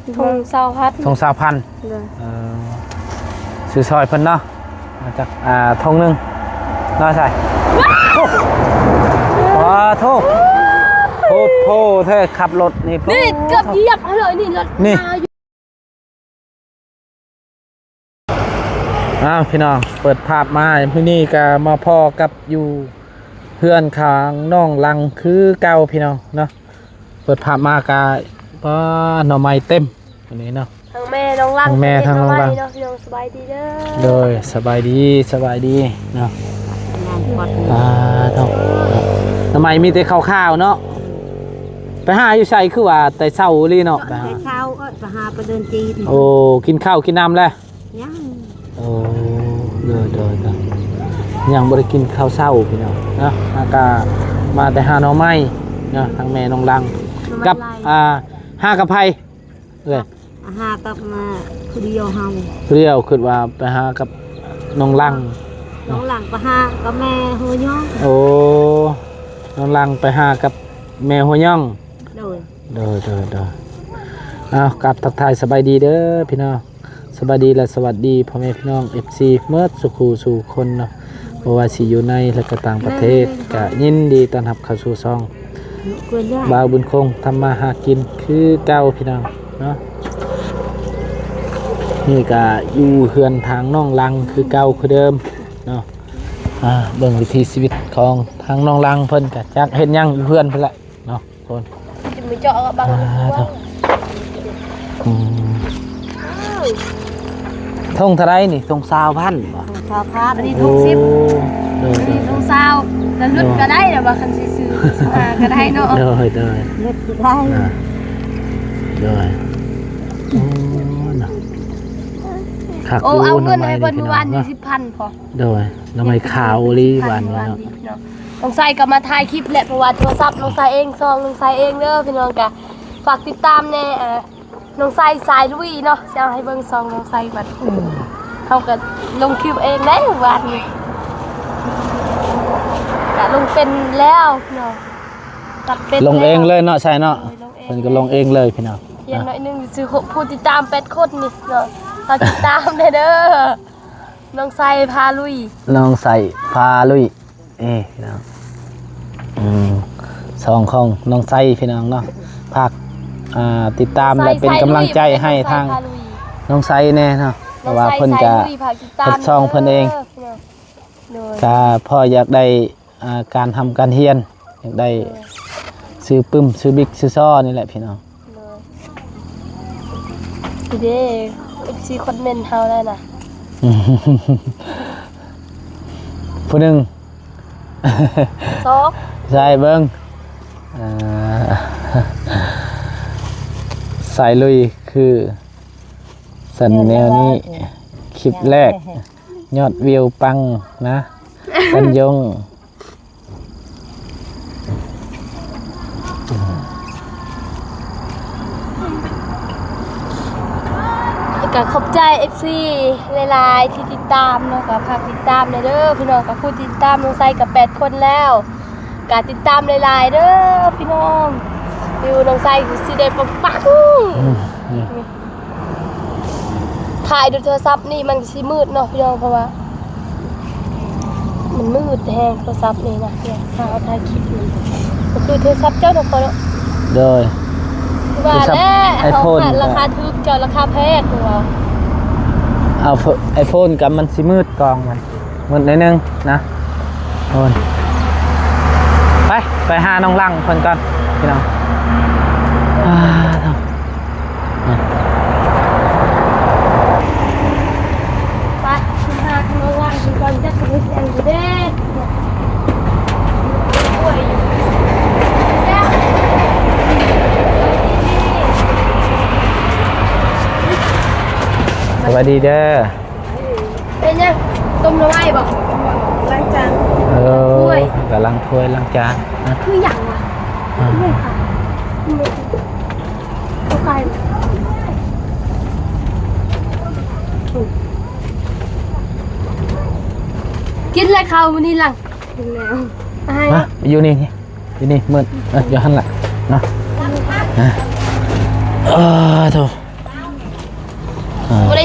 ຖົງຊາວພັນ ຖົງຊາວພັນ ໂດຍ ເອີ ຊື້ຊ່ອຍເພິ່ນເນາະ ມາຈັກ ອ່າ ຖົງໜຶ່ງເນາະ ໃສ່ ໂອ້ ໂອ້ໂທ້ ໂອ້ໂທ້ ແທ້ ຂັບລົດນີ້ ນີ້ເກືອບຢຽບໃຫ້ເລີຍນີ້ ລົດ ນີ້ ມາຢູ່ ອ້າວ ພີ່ນ້ອງ ເປີດພາບມາມື້ນີ້ກໍມາພໍ້ກັບຢູ່ເຮືອນຂອງນ້ອງຫຼັງຄືເກົ່າ ພີ່ນ້ອງເນາະ. ເປີດພາບມາກະ ປ້າ ໜໍ່ໄມ້ເຕັມ ອັນນີ້ເນາະ ທັງແມ່ນ້ອງຫຼັງ ທັງແມ່ທັງນ້ອງຫຼັງ ໜໍ່ໄມ້ເນາະ ພີ່ນ້ອງ ສະບາຍດີເດີ ໂດຍ ສະບາຍດີ ສະບາຍດີເນາະ ອ່າ ເນາະ ໜໍ່ໄມ້ມີແຕ່ຂາວໆເນາະ ໄປຫາຢູ່ໃສ ຄືວ່າແຕ່ເຊົ້າອີ່ຫຼີເນາະ ແຕ່ເຊົ້າ ເອີ ໄປຫາໄປເດີນຈີນ ໂອ້ ກິນເຂົ້າກິນນ້ຳແລ້ວ? ຍັງ ໂອ້ ໂດຍ ໂດຍ ໂດຍ ຍັງບໍ່ໄດ້ກິນເຂົ້າເຊົ້າພີ່ນ້ອງເນາະ ຫາກະມາແຕ່ຫາໜໍ່ໄມ້ເນາະ ທັງແມ່ນ້ອງຫຼັງ ກັບ ອ່າ ຫາກັບໃຜເອື້ອຍ? ຫາກັບມາຜູ້ດຽວເຮົາ ຜູ້ດຽວ ຄິດວ່າໄປຫາກັບນ້ອງຫຼັງ ນ້ອງຫຼັງໄປຫາກັບແມ່ຫົວຍອງ ໂອ້ ນ້ອງຫຼັງໄປຫາກັບແມ່ຫົວຍອງ ໂດຍ ໂດຍ ໂດຍ ໂດຍ ເອົາ ກັບທັກທາຍສະບາຍດີເດີພີ່ນ້ອງ ສະບາຍດີ ແລະ ສະຫວັດດີພໍ່ແມ່ພີ່ນ້ອງ ເອັຟຊີ ເໝິດສູ່ຄູ່ສູ່ຄົນເນາະ ບໍ່ວ່າຊິຢູ່ໃນ ແລະ ກໍຕ່າງປະເທດ ກະຍິນດີຕ້ອນຮັບເຂົ້າສູ່ຊ່ອງບ່າວບຸນຄົງທຳມາຫາກິນຄືເກົ່າພີ່ນ້ອງເນາະ ນີ້ກະຢູ່ເຮືອນທາງນ້ອງຫຼັງຄືເກົ່າຄືເດີມເນາະ ອ່າ ເບິ່ງວິຖີຊີວິດຂອງທາງນ້ອງຫຼັງເພິ່ນ ກະຈັກເຮັດຫຍັງຢູ່ເຮືອນເພິ່ນແຫຼະ ເນາະ ຄົນ ຈະມາເຈາະກັບບັງ ອ່າ ໂທ້ ອືມ ຖົງເທົ່າໃດນີ້? ຖົງຊາວພັນບໍ່? ຖົງຊາວພັນ ອັນນີ້ຖົງສິບ ໂອ້ ໂດຍ ອັນນີ້ຖົງຊາວ ກະຫຼຸດກະໄດ້ແລ້ວວ່າ ຄັນຊິຊື້ ຊື້ມາກະໄດ້ເນາະ ໂດຍ ໂດຍ ຫຼຸດກະໄດ້ ອ່າ ໂດຍ ໂອ້ ເນາະ ຄັກ ໂອ້ ຢູ່ ເອົາເງິນໃຫ້ເພິ່ນມື້ວານນີ້ ໜໍ່ໄມ້ນີ້ພີ່ນ້ອງເນາະ ສິບພັນພໍ ໂດຍ ໜໍ່ໄມ້ຂາວອີ່ຫຼີຫວານນີ້ເນາະ ນ້ອງໄຊກໍມາຖ່າຍຄລິບແຫຼະ ເພາະວ່າໂທລະສັບນ້ອງໄຊເອງ ຊ່ອງນ້ອງໄຊເອງເດີພີ່ນ້ອງ ກະຝາກຕິດຕາມແດ່ ເອີ ນ້ອງໄຊສາຍລຸຍເນາະ ຊິເອົາໃຫ້ເບິ່ງຊ່ອງນ້ອງໄຊບັດ ເຮົາກໍລົງຄລິບເອງເດ້ວານນີ້ ກະລົງເປັນແລ້ວເນາະ ຕັດເປັນ ລົງເອງເລີຍເນາະ ໃຊ່ເນາະ ໂດຍ ລົງເອງ ເພິ່ນກໍລົງເອງເລີຍພີ່ນ້ອງ ຂຽນໜ້ອຍໜຶ່ງ ຊື່ຜູ້ຕິດຕາມແປດຄົນນີ້ເນາະ ຝາກຕິດຕາມແດ່ເດີ ນ້ອງໄຊພາລຸຍ ນ້ອງໄຊພາລຸຍ ເອີ ພີ່ນ້ອງ ອືມ ຊ່ອງຂອງນ້ອງໄຊພີ່ນ້ອງເນາະ ຝາກ ອ່າ ຕິດຕາມ ແລະ ເປັນກຳລັງໃຈໃຫ້ທາງນ້ອງໄຊແດ່ເນາະ ເພາະວ່າເພິ່ນກະເຮັດຊ່ອງເພິ່ນເອງ ໂດຍ ກະພໍຢາກໄດ້ ອ່າ ການຮ່ຳການຮຽນ ຢາກໄດ້ ໂດຍ ຊື້ປຶ້ມ ຊື້ບິກ ຊື້ຊໍນີ້ແຫຼະພີ່ນ້ອງ ໂດຍ ນີ້ເດ້ ເອັຟຊີ ຄອມເມັນເຮົາແລ້ວນະ ຜູ້ໜຶ່ງ ສອງ ໃສ່ເບິ່ງ ອ່າ ສາຍລຸຍຄື ຊັ້ນແນວນີ້ ຄລິບແລກ ຍອດວິວປັງນະ ກັນຍົງ ກໍຂອບໃຈ ເອັຟຊີ ຫຼາຍໆ ທີ່ຕິດຕາມເນາະ ກໍຝາກຕິດຕາມແດ່ເດີພີ່ນ້ອງ ກໍຜູ້ຕິດຕາມນ້ອງໄຊກໍແປດຄົນແລ້ວ ກໍຕິດຕາມຫຼາຍໆ ເດີພີ່ນ້ອງ ວິວນ້ອງໄຊຄືຊິໄດ້ປັງໆ ອືມ ອືມ ຖ່າຍໂດຍໂທລະສັບນີ້ມັນຊິມືດເນາະພີ່ນ້ອງ ເພາະວ່າມັນມືດແຮງໂທລະສັບນີ້ນະ ຖ້າເຮົາຖ່າຍຄລິບນີ້ ກໍຄືໂທລະສັບເຈົ້າເນາະພໍ່ເນາະ ໂດຍ ວ່າແລ້ວ ໂທລະສັບໄອໂຟນ ລາຄາຖືກ ເຈົ້າລາຄາແພງວ່າ ເອົາໄອໂຟນກໍມັນຊິມືດ ກ້ອງມັນມືດໜ້ອຍໜຶ່ງນະ ໂອ້ຍ ໄປ ໄປຫານ້ອງຫຼັງເພິ່ນກ່ອນພີ່ນ້ອງ ອ່າ ໄປ ໄປຫານ້ອງຫຼັງເພິ່ນກ່ອນ ຈັກເຮັດຫຍັງຢູ່ເດ້ ສະບາຍດີເດີ. ເປັນຫຍັງ? ຕົ້ມໜໍ່ໄມ້ບໍ່? ລ້າງຈານ. ເອີ ລ້າງຖ້ວຍ ກຳລັງຖ້ວຍລ້າງຈານນະ. ຄືຫຍັງວະ? ອືມ ເຂົ້າໄກ່ ກິນແລ້ວເຂົ້າມື້ນີ້ຫຼັງ. ກິນແລ້ວ. ມາ ຢູ່ນີ້ ຢູ່ນີ້ ມືດ ເອີ ຢູ່ຫັ້ນລະເນາະ. ເອີ ໂທ້.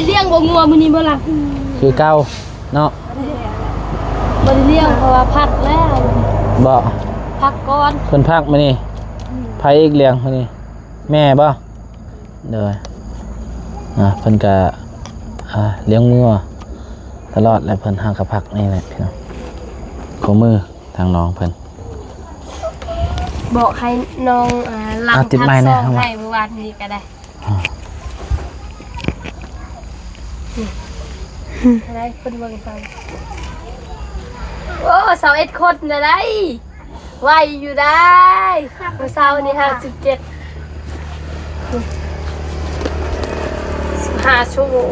ລ້ຽງບໍ່ງົວມື້ນີ້ບໍ່ລະ? ຄືເກົ່າເນາະ ບໍ່ໄດ້ລ້ຽງ ເພາະວ່າພັກແລ້ວ ບໍ່ ພັກກ່ອນ ເພິ່ນພັກມື້ນີ້. ອືມ ໃຜອີກລ້ຽງມື້ນີ້? ແມ່ບໍ່? ໂດຍ ອ່າ ເພິ່ນກະ ອ່າ ລ້ຽງງົວຕະຫຼອດແຫຼະ ເພິ່ນຫາກະພັກນີ້ແຫຼະພີ່ນ້ອງ ຄູ່ມື້ທາງນ້ອງເພິ່ນ ບອກໃຫ້ນ້ອງ ອ່າ ຫຼັງ ອ່າ ຕິດໄມແດ່ ທັກສອງ ເອົາມາ ໃຫ້ມື້ວານນີ້ກະໄດ້ ອ່າ ນີ້ ເທົ່າໃດຄົນເບິ່ງເຮົາ ໂອ້ ຊາວເອັດຄົນນະໄດ໋. ໄວຢູ່ໄດ໋ ມື້ເຊົ້ານີ້ຫ້າສິບເຈັດ ສິບຫ້າຊົ່ວໂມງ.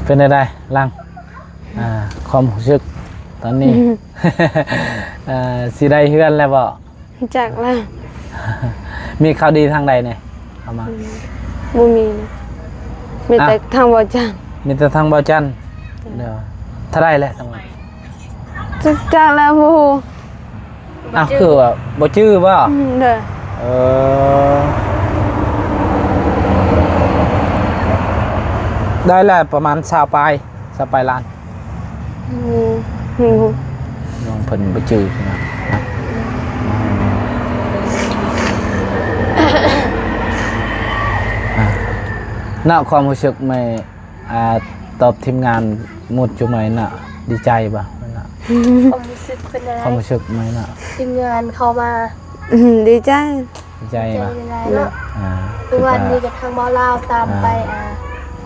ເປັນແນວໃດຫຼັງ ອ່າ ຄວາມຮູ້ສຶກຕອນນີ້ ອ່າ ຊິໄດ້ເຮືອນແລ້ວບໍ່? ຈັກລະ ມີຂ່າວດີທາງໃດແດ່ເຂົ້າມາ? ອືມ ບໍ່ມີນະ ມີແຕ່ ອ່ະ ທາງເວົ້າຈັນ ມີແຕ່ທາງເວົ້າຈັນ. ໂດຍ ເທົ່າໃດແຫຼະທັງໝົດ? ຈັກ ຈັກລະ ບໍ່ຮູ້. ອ້າວ ຄືວ່າບໍ່ຈື່ບໍ່? ອືມ ໂດຍ ເອີ ໄດ້ລະປະມານຊາວປາຍ ຊາວປາຍລ້ານ. ອືມ ອືມ ນ້ອງເພິ່ນບໍ່ຈື່ນະ ເນາະ ຄວາມຮູ້ສຶກໃໝ່ ອ່າ ຕອບທີມງານໝູ່ຈຸໃໝ່ນະ ດີໃຈບໍ່ນະ? ຄວາມຮູ້ສຶກເປັນຈັ່ງໃດ? ຄວາມຮູ້ສຶກໃໝ່ນະ ທີມງານເຂົ້າມາ ອືມ ດີໃຈ ດີໃຈ ດີໃຈ ບໍ່ ຫຼາຍໆເນາະ ອ່າ ຄືວ່າ ມື້ວານນີ້ກະທາງບ່າວລາວຕາມໄປ ອ່າ ອ່າ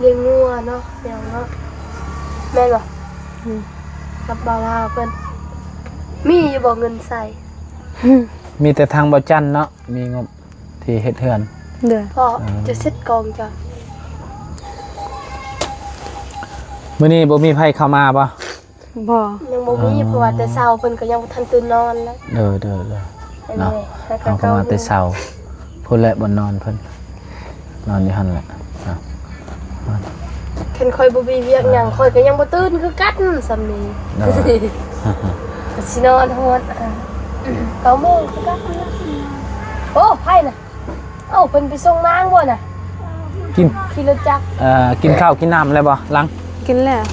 ລ້ຽງງົວເນາະ ພີ່ນ້ອງເນາະ ແມ່ນບໍ່? ອືມ ກັບບ່າວລາວເພິ່ນ ມີຢູ່ບໍ່ເງິນໃຊ້? ມີແຕ່ທາງບ່າວຈັນເນາະ ມີງົບທີ່ເຮັດເຮືອນ ເດີ ພໍ່ ອ່າ ຈະເຊັດກອງຈ້ະ ມື້ນີ້ບໍ່ມີໃຜເຂົ້າມາບໍ່? ບໍ່ ຍັງບໍ່ມີ ອ່າ ເພາະວ່າແຕ່ເຊົ້າເພິ່ນກະຍັງບໍ່ທັນຕື່ນນອນເລີຍ ເດີ ເດີ ເດີ ເນາະ ເຮົາກະມາແຕ່ເຊົ້າ ພຸ້ນແຫຼະບ່ອນນອນເພິ່ນ ນອນຢູ່ຫັ້ນແຫຼະ ເນາະ ຄັນຂ້ອຍບໍ່ມີວຽກຫຍັງ ອ່າ ຂ້ອຍກະຍັງບໍ່ຕື່ນຄືກັນສ່ຳນີ້ ເດີ ກະຊິນອນຮອດ ອ່າ ເກົ້າໂມງຄືກັນ ໂອ້ ໃຜນະ? ເອົ້າ ເພິ່ນໄປສົ່ງນາງບໍ່ນະ? ກິນ ຂີ່ລົດຈັກ ເອີ ກິນເຂົ້າກິນນ້ຳແລ້ວບໍ່ຫຼັງ? ກິນແລ້ວ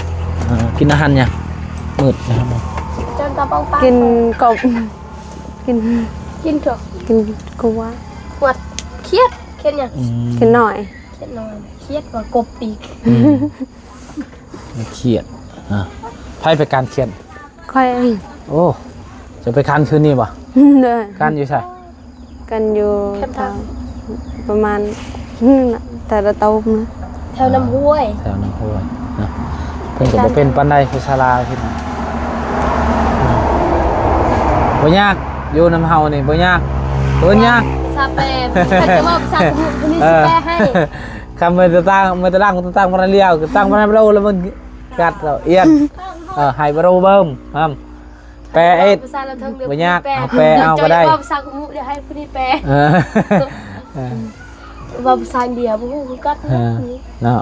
ເອີ ກິນອາຫານຫຍັງ? ມືດນະ ຈອນຕາປອງປາງ ກິນກົບ ກິນ ກິນເຖາະ ກິນກົບຫວານ ຂຽດ ຂຽດຫຍັງ? ອືມ ຂຽດໜ້ອຍ ຂຽດໜ້ອຍ ຂຽດວ່າກົບອີກ ອືມ ຂຽດ ອ່າ ໃຜໄປການຂຽດ? ຂ້ອຍເອງ ໂອ້ ຈະໄປຄັນຄືນນີ້ບໍ່? ໂດຍ ຄັນຢູ່ໃສ? ຄັນຢູ່ ຄັນທາງ ປະມານ ແຕ່ລະໂຕນະ ແຖວນ້ຳຫ້ວຍ ອ່າ ແຖວນ້ຳຫ້ວຍນະ ເພິ່ນກະບໍ່ເປັນປານໃດ ຄືສາລາ ພີ່ນ້ອງ ບໍ່ຍາກ ຢູ່ນຳເຮົານີ້ບໍ່ຍາກ ເອີ້ນຍາກ ພາສາແປ ເພິ່ນຈະເວົ້າພາສາ ຜູ້ນີ້ຊິແປໃຫ້ ເອີ ຄຳເມື່ອຕະຕັ້ງ ເມື່ອຕະຕັ້ງ ຕະຕັ້ງມາລຽວ ຕະຕັ້ງມາລຽວ ແລ້ວມັນກັດລະອຽດ ເອີ ໃຫ້ບໍ່ຮູ້ເບິ່ງ ຫ້າມ ແປເອດ ພາສາລາວເທິງ ບໍ່ຍາກ ເອົາແປເອົາກະໄດ້ ເຈົ້າເວົ້າພາສາກຸມຸ ດຽວໃຫ້ຜູ້ນີ້ແປ ເອີ ເວົ້າພາສາອິນເດຍບໍ່ຮູ້ຄືກັນ ເອີ ເນາະ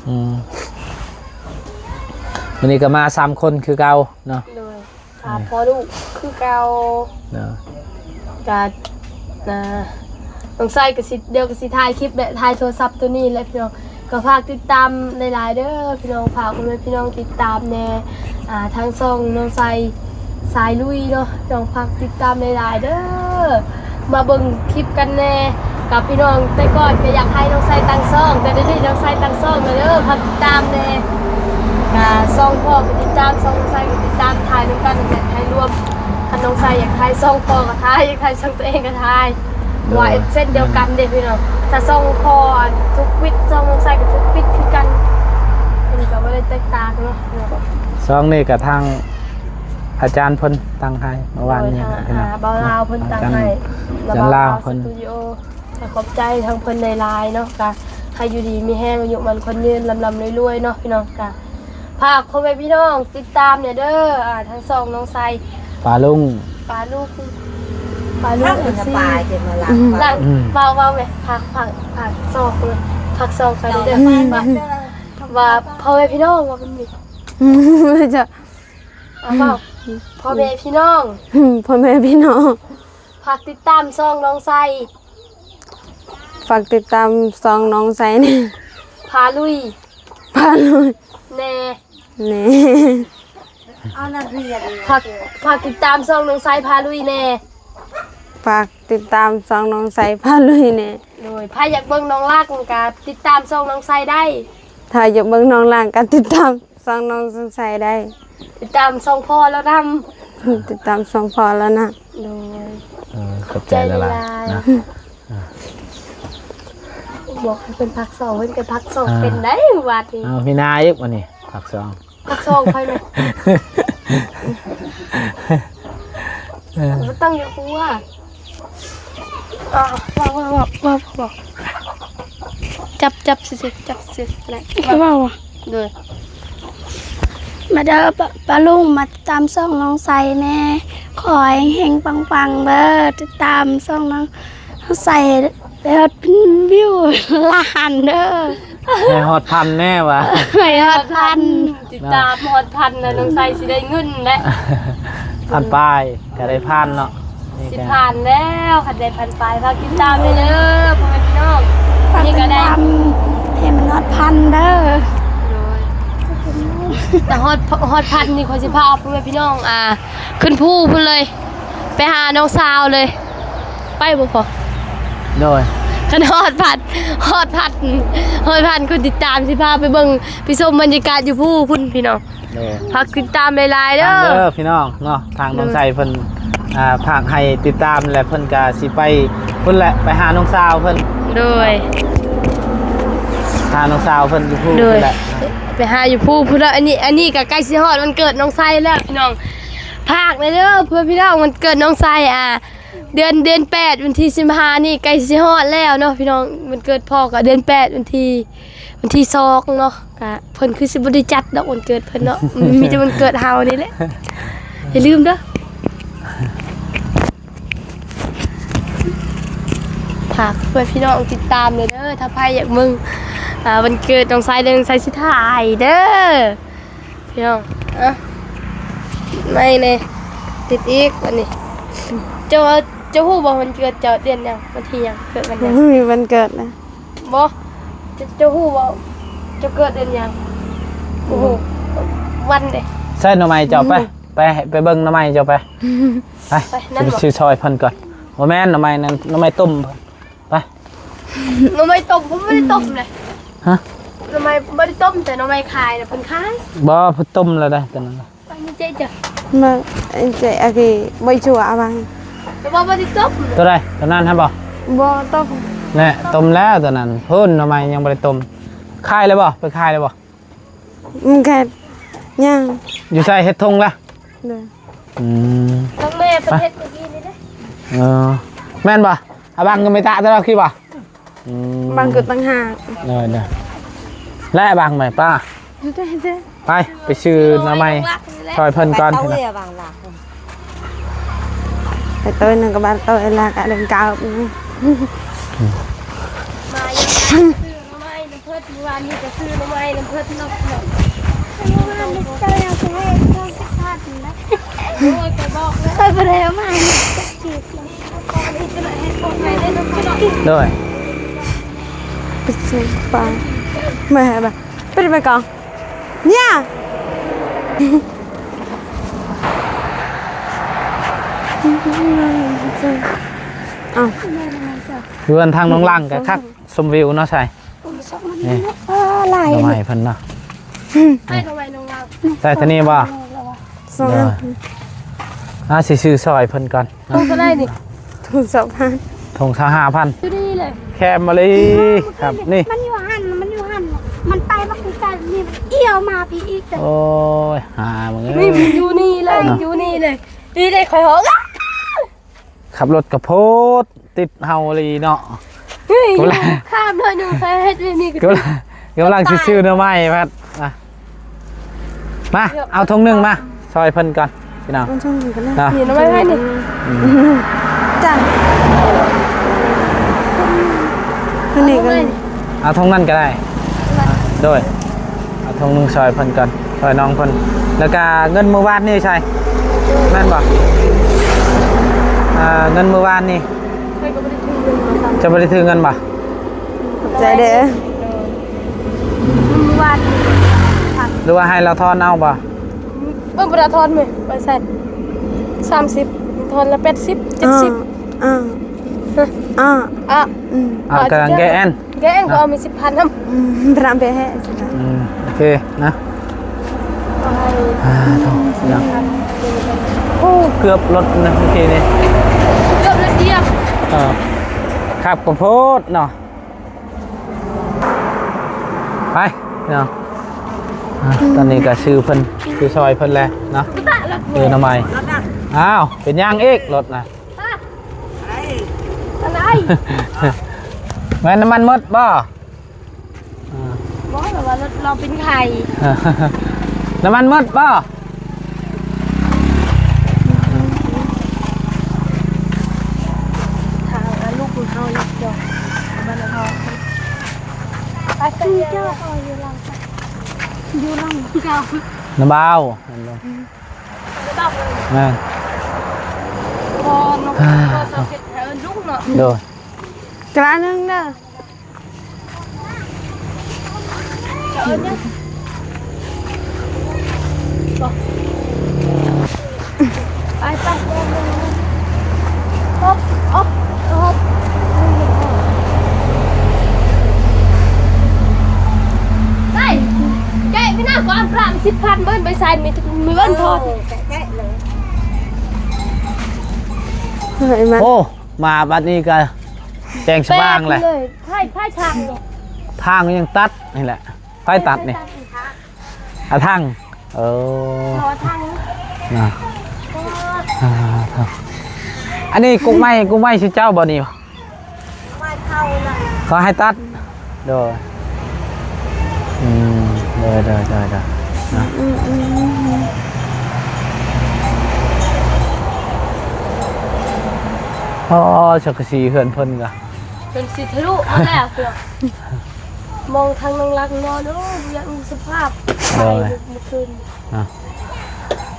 ອືມ ມື້ນີ້ກະມາສາມຄົນຄືເກົ່າເນາະ ໂດຍ ສາມພໍ່ລູກຄືເກົ່າ ເນາະ ກະ ອ່າ ນ້ອງໄຊກະຊິ ດຽວກະຊິຖ່າຍຄລິບແບບ ຖ່າຍໂທລະສັບໂຕນີ້ແຫຼະພີ່ນ້ອງ ກະຝາກຕິດຕາມຫຼາຍໆເດີພີ່ນ້ອງ ຝາກພໍ່ແມ່ພີ່ນ້ອງຕິດຕາມແດ່ ອ່າ ທາງຊ່ອງນ້ອງໄຊສາຍລຸຍເນາະ ພີ່ນ້ອງຝາກຕິດຕາມຫຼາຍໆເດີ ມາເບິ່ງຄລິບກັນແດ່ ກັບພີ່ນ້ອງ ແຕ່ກ່ອນກະຢາກໃຫ້ນ້ອງໄຊຕັ້ງຊ່ອງ ແຕ່ດຽວນີ້ນ້ອງໄຊຕັ້ງຊ່ອງແລ້ວເດີ ຝາກຕິດຕາມແດ່ ກະຊ່ອງພໍ່ກະຕິດຕາມ ຊ່ອງນ້ອງໄຊກະຕິດຕາມ ຖ່າຍນຳກັນແຫຼະ ຖ່າຍລວມ ຄັນນ້ອງໄຊຢາກຖ່າຍຊ່ອງພໍ່ກະຖ່າຍ ຢາກຖ່າຍຊ່ອງໂຕເອງກະຖ່າຍ ໂດຍ ວ່າເຊັ່ນດຽວກັນເດ້ພີ່ນ້ອງ ຖ້າຊ່ອງພໍ່ອັນຖືກປິດ ຊ່ອງນ້ອງໄຊກະຖືກປິດຄືກັນ ມັນກະບໍ່ໄດ້ແຕກຕ່າງເນາະ ຊ່ອງນີ້ກະທາງອາຈານເພິ່ນຕັ້ງໃຫ້ເມື່ອວານນີ້ ໂດຍ ທາງ ພີ່ນ້ອງ ອ່າ ບ່າວລາວເພິ່ນຕັ້ງໃຫ້ ອາຈານ ອາຈານລາວເພິ່ນ ສະຕູດິໂອ ກະຂອບໃຈທາງເພິ່ນຫຼາຍໆເນາະ ກະໃຫ້ຢູ່ດີມີແຮງ ອາຍຸໝັ້ນຂວັນຍືນ ລ່ຳໆລວຍໆເນາະ ພີ່ນ້ອງ ກະ ຝາກພໍ່ແມ່ພີ່ນ້ອງຕິດຕາມແດ່ເດີ ອ່າ ທາງຊ່ອງນ້ອງໄຊ ປາລຸງ ປາລຸງ ປາລຸງ ເອັຟຊີ ຫຼັງ ອືມ ເວົ້າ ເວົ້າແມ່ ຝາກ ຝາກ ຝາກຊ່ອງ ຝາກຊ່ອງໄປເດີ ອືມ ວ່າ ວ່າພໍ່ແມ່ພີ່ນ້ອງ ວ່າເປັນນີ້ ອືມ ເຈົ້າ ເອົາເວົ້າ ພໍ່ແມ່ພີ່ນ້ອງ ອືມ ພໍ່ແມ່ພີ່ນ້ອງ ຝາກຕິດຕາມຊ່ອງນ້ອງໄຊ ຝາກຕິດຕາມຊ່ອງນ້ອງໄຊແດ່ ພາລຸຍ ພາລຸຍ ແດ່ ແດ່ ເອົານັກຮຽນ ຝາກ ຝາກຕິດຕາມຊ່ອງນ້ອງໄຊພາລຸຍແດ່ ຝາກຕິດຕາມຊ່ອງນ້ອງໄຊພາລຸຍແດ່. ໂດຍ ໃຜຢາກເບິ່ງນ້ອງລັກກໍຕິດຕາມຊ່ອງນ້ອງໄຊໄດ້ ຖ້າຢາກເບິ່ງນ້ອງລັກກໍຕິດຕາມ ຊ່ອງນ້ອງສົນໃຈໄດ້ ຕິດຕາມຊ່ອງພໍ່ລາວນຳ ຕິດຕາມຊ່ອງພໍ່ລາວນຳ. ໂດຍ ເອີ ຂອບໃຈຫຼາຍໆ ຂອບໃຈຫຼາຍໆນະ ບອກໃຫ້ເພິ່ນພັກສອງ ເພິ່ນກໍພັກສອງ ອ່າ ເປັນໄດ໋ວັດນີ້. ເອົາ ມີນາອີກວັດນີ້ ພັກສອງ ພັກສອງໄປແມ່ ເອີ ບໍ່ຕ້ອງຢ່າກົວ. ອ່າ ເວົ້າ ເວົ້າ ເວົ້າ ເວົ້າ ຈັບ ຈັບຊື່ໆ ຈັບຊື່ໆ ເວົ້າ ໂດຍ ມາເດີ ປະ ປະລຸງ ມາຕິດຕາມຊ່ອງນ້ອງໄຊແດ່ ຂໍໃຫ້ເຮັງໆ ປັງໆ ເດີ ຕິດຕາມຊ່ອງນ້ອງໄຊ ໄດ້ຮອດພັນວິວລ້ານເດີ ໃຫ້ຮອດພັນແດ່ຫວາ ໃຫ້ຮອດພັນ ຕິດຕາມຮອດພັນນະ ນ້ອງໄຊຊິໄດ້ເງິນແຫຼະ ພັນປາຍກໍໄດ້ພັນເນາະ ຊິຜ່ານແລ້ວ ຄັນໄດ້ພັນປາຍ ຝາກຕິດຕາມແດ່ເດີ ພໍ່ແມ່ພີ່ນ້ອງ ຝາກຕິດຕາມໃຫ້ມັນຮອດພັນເດີ ໂດຍ ແຕ່ຮອດ ຮອດພັນນີ້ ຂ້ອຍຊິພາພໍ່ແມ່ພີ່ນ້ອງ ອ່າ ຂຶ້ນພູພຸ້ນເລີຍ ໄປຫານ້ອງສາວເລີຍ ໄປບໍ່ພໍ່? ໂດຍ ຄັນຮອດພັນ ຮອດພັນ ຮອດພັນຄົນຕິດຕາມ ຊິພາໄປເບິ່ງ ໄປຊົມບັນຍາກາດຢູ່ພູພຸ້ນພີ່ນ້ອງ. ໂດຍ ຝາກຕິດຕາມຫຼາຍໆເດີ ເດີພີ່ນ້ອງເນາະ ທາງນ້ອງໄຊເພິ່ນ ອ່າ ຝາກໃຫ້ຕິດຕາມ ແລະ ເພິ່ນກະຊິໄປພຸ້ນແຫຼະ ໄປຫານ້ອງສາວເພິ່ນ ໂດຍ ຫານ້ອງສາວເພິ່ນຢູ່ພູພຸ້ນແຫຼະ ໂດຍ ໄປຫາຢູ່ພູພຸ້ນເນາະ. ອັນນີ້ ອັນນີ້ກະໃກ້ຊິຮອດວັນເກີດນ້ອງໄຊແລ້ວພີ່ນ້ອງ ຝາກແດ່ເດີເພື່ອນພີ່ນ້ອງ ວັນເກີດນ້ອງໄຊ ອ່າ ເດືອນ ເດືອນແປດ ວັນທີສິບຫ້ານີ້ ໃກ້ຊິຮອດແລ້ວເນາະພີ່ນ້ອງ ວັນເກີດພໍ່ກະເດືອນແປດ ວັນທີ ວັນທີສອງເນາະ ກະເພິ່ນຄືຊິບໍ່ໄດ້ຈັດດອກວັນເກີດເພິ່ນເນາະ ມີແຕ່ວັນເກີດເຮົານີ້ແຫຼະ ຢ່າລືມເດີ ຝາກເພື່ອນພີ່ນ້ອງຕິດຕາມເດີ ຖ້າໃຜຢາກເບິ່ງ ອ່າ ວັນເກີດນ້ອງໄຊເດີ ນ້ອງໄຊຊິຖ່າຍເດີພີ່ນ້ອງ ອ່ະ ໄມ້ແດ່ ຕິດອີກອັນນີ້ ເຈົ້າ ເຈົ້າຮູ້ບໍ່ວັນເກີດເຈົ້າເດືອນຫຍັງ ວັນທີຫຍັງ ເກີດວັນຫຍັງ ບໍ່ມີວັນເກີດນະ. ບໍ່ ເຈົ້າ ເຈົ້າຮູ້ບໍ່ ເຈົ້າເກີດເດືອນຫຍັງ? ບໍ່ຮູ້ ອືມ ວັນເດ້. ໃສ່ໜໍ່ໄມ້ເຈົ້າໄປ ອືມ ໄປ ໄປເບິ່ງໜໍ່ໄມ້ເຈົ້າໄປ ໄປ ໄປ ຊິໄປຊື້ຊ່ອຍເພິ່ນກ່ອນ. ບໍ່ແມ່ນໜໍ່ໄມ້ນັ້ນ ໜໍ່ໄມ້ຕົ້ມ ໄປ ໜໍ່ໄມ້ຕົ້ມ ເພິ່ນບໍ່ໄດ້ຕົ້ມເດ້. ຮະ? ໜໍ່ໄມ້ບໍ່ໄດ້ຕົ້ມ ແຕ່ໜໍ່ໄມ້ຂາຍນະ ເພິ່ນຂາຍ. ບໍ່ ເພິ່ນຕົ້ມແລ້ວເດ້ ຕອນນັ້ນ. ມາ ເຈ ອາເກ ບໍ່ຊົ່ວອາວັງ ແຕ່ວ່າບໍ່ໄດ້ຕົ້ມ ໂຕໃດ ໂຕນັ້ນຫັ້ນບໍ່? ບໍ່ຕົ້ມ ແນ່ ຕົ້ມແລ້ວໂຕນັ້ນ ພຸ້ນ ໜໍ່ໄມ້ຍັງບໍ່ໄດ້ຕົ້ມ. ຂາຍແລ້ວບໍ່? ໄປຂາຍແລ້ວບໍ່? ອືມ ຂາຍຍັງ. ຢູ່ໃສ? ເຮັດຖົງລະ? ໂດຍ ອືມ ຂອງແມ່ເພິ່ນເຮັດມື້ກີ້ນີ້ເດ້. ເອີ ແມ່ນບໍ່? ອາບັງກໍໄມ່ຕະຕະລອກຄືບໍ່? ອືມ ບັງກໍຕ່າງຫາກ. ໂດຍ ໂດຍ ແລະບັງໄມ້ປ້າ ໄປ ໄປຊື້ໜໍ່ໄມ້ຊ່ອຍເພິ່ນກ່ອນ. ໄປໂຕຍໜຶ່ງກໍບາດໂຕຍລະກະເດີນກ້າວ. ມາຢູ່ ຊື້ໜໍ່ໄມ້ນຳເພິ່ນ ມື້ວານນີ້ກໍຊື້ໜໍ່ໄມ້ນຳເພິ່ນເນາະ. ເມື່ອວານນີ້ເຈົ້າຍັງຊິໃຫ້ເຈົ້າສິບພັນນະ. ໂອ້ຍ ຂ້ອຍບອກແລ້ວ ຂ້ອຍບໍ່ໄດ້ເອົາມາໃຫ້ຈັກກີບ. ໂດຍ ໄປຊື້ປາ ມາໃຫ້ບາດ ໄປໄປກອງ ເນຍ ເອົາ ຢູ່ອັນທາງໜອງລັງກະຄັກ ຊົມວິວເນາະ ໃສ່ ນີ້ ເອີ ຫຼາຍ ໜໍ່ໄມ້ເພິ່ນເນາະ. ໃສ່ໜໍ່ໄມ້ໜອງລັງ ໃສ່ທາງນີ້ບໍ່? ສອງອັນ ເອີ ອ່າ ຊິຊື້ຊ່ອຍເພິ່ນກ່ອນ. ຖົງເທົ່າໃດນີ້? ຖົງຊາວຫ້າພັນ ຖົງຊາວຫ້າພັນ ຢູ່ນີ້ເລີຍ ແຄມມາລີ. ມັນຢູ່ຫັ້ນ ມັນຢູ່ຫັ້ນ ມັນໄປບັກໄກນີ້ ມັນອຽວມາພີ້ອີກ. ໂອ້ຍ ຫາມຶງເອີຍ ນີ້ມັນຢູ່ນີ້ເລີຍ ຢູ່ນີ້ເລີຍ. ນີ້ໄດ້ຂ້ອຍຮ້ອງ ຂັບລົດກະໂພດຕິດເຮົາອີ່ຫຼີເນາະ. ເຮີ້ຍ ກຳລັງ ຂ້າມໜ້ອຍໜຶ່ງ ໃຜເຮັດແບບນີ້ກໍ ກຳລັງ ກຳລັງຊິຊື້ໜໍ່ໄມ້ພັດ. ມາ ເອົາຖົງໜຶ່ງມາຊ່ອຍເພິ່ນກ່ອນພີ່ນ້ອງ. ເອົາຖົງໜຶ່ງກ່ອນນະ ເນາະ ນີ້ໜໍ່ໄມ້ໃຜນີ້? ອືມ ຈ້າ ນີ້ກໍ ເອົາຖົງນັ້ນກໍໄດ້. ໂດຍ ເອົາຖົງໜຶ່ງຊ່ອຍເພິ່ນກ່ອນ ຊ່ອຍນ້ອງເພິ່ນ. ແລ້ວກະເງິນມື້ວານນີ້ໃສ່ ແມ່ນບໍ່? ເອີ ເງິນມື້ວານນີ້ ຂ້ອຍກໍບໍ່ໄດ້ຖືເງິນມາຊ້ຳ. ເຈົ້າບໍ່ໄດ້ຖືເງິນບໍ່? ໃຈເດີ ເມື່ອວານ ຫຼືວ່າໃຫ້ລາວທອນເອົາບໍ່? ເອີ ບໍ່ໄດ້ທອນເມ ໄປໃສ່ ສາມສິບ ທອນລະ ແປດສິບ ເຈັດສິບ ອາ ອາ ອາ ອາ ອາ ອາ ອາ ກຳລັງແກະແອນ ແກະແອນກໍເອົາມີ ສິບພັນນຳ ອືມ ພຣາມເປແຮ ອືມ ໂອເຄນະ ອ່າ ໂອ້ ເກືອບລົດນະ ເມື່ອກີ້ນີ້ ເກືອບລົດຢຽບ ເອີ ຂັບກະໂພດເນາະ ໄປເນາະ ອ່າ ຕອນນີ້ກໍຊື້ເພິ່ນ ຊື້ຊ່ອຍເພິ່ນແຫຼະເນາະ ຊື້ໜໍ່ໄມ້ ອ້າວ ເປັນຫຍັງອີກລົດນະ? ອັນໃດ? ແມ່ນນ້ຳມັນໝົດບໍ່? ບໍ່ ແຕ່ວ່າລົດເຮົາເປັນໄຂ້ ນ້ຳມັນໝົດບໍ່? ທາງ ອາ ລູກເຮົາເນາະ ດອກ ບ້ານເຮົາ ໄປ ໄປ ຢູ່ຫຼັງ ຢູ່ຫຼັງເກົ່າ ນ້ຳບ່າວ ແມ່ນ ພໍນ້ອງ ອ່າ ພໍສາວເພັດ ເອີ້ນລຸງເນາະ ໂດຍ ກະລາໜຶ່ງເດີ ໄປ ໄປ ອອກ ອອກ ອອກ ໄປ ແກະໄປນະ ກອນພຣາມ ສິບພັນ ເບິ່ງໄປໃສ່ ມີ ມີເງິນພໍ ເອີ ແກະ ແກະເລີຍ ເຮີ້ຍ ມາ ໂອ້ ມາບັດນີ້ກໍແຈ້ງສະຫວ່າງແຫຼະ ແປກເລີຍ ໄຟ ໄຟທາງນີ້ ທາງຍັງຕັດນີ້ແຫຼະ ໄຟຕັດນີ້ ໄຟຕັດນີ້ ອາ ທາງ ເອີ ລໍທາງ ນະ ເອີ ອ່າ ທາງ ອັນນີ້ກົກໄມ້ ກົກໄມ້ຊື່ເຈົ້າບໍ່ນີ້? ເຂົາໃຫ້ຕັດ ໂດຍ ອືມ ໂດຍ ໂດຍ ໂດຍ ໂດຍ ນະ ອືມ ອືມ ອືມ ອໍ ສັງກະສີເຮືອນເພິ່ນກະ ຈົນຊິທະລຸໝົດແລ້ວ ມອງທາງນອງລັກນອນ ໂອ້ ບໍ່ຢາກມີສະພາບ ໂດຍ ໄປມື້ຄືນ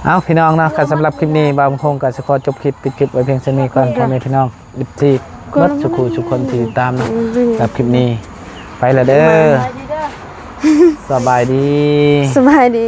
ເອົາ ພີ່ນ້ອງເນາະ ກໍສຳລັບຄລິບນີ້ ບ່າວຄງກໍຊິຂໍຈົບຄລິບ ປິດຄລິບໄວ້ພຽງສ່ຳນີ້ກ່ອນ ພໍ່ແມ່ພີ່ນ້ອງ ເອັຟຊີ ເບິດສູ່ຜູ້ສູ່ຄົນທີ່ຕິດຕາມເນາະ ສຳລັບຄລິບນີ້ ໄປລະເດີ ສະບາຍດີ ສະບາຍດີ.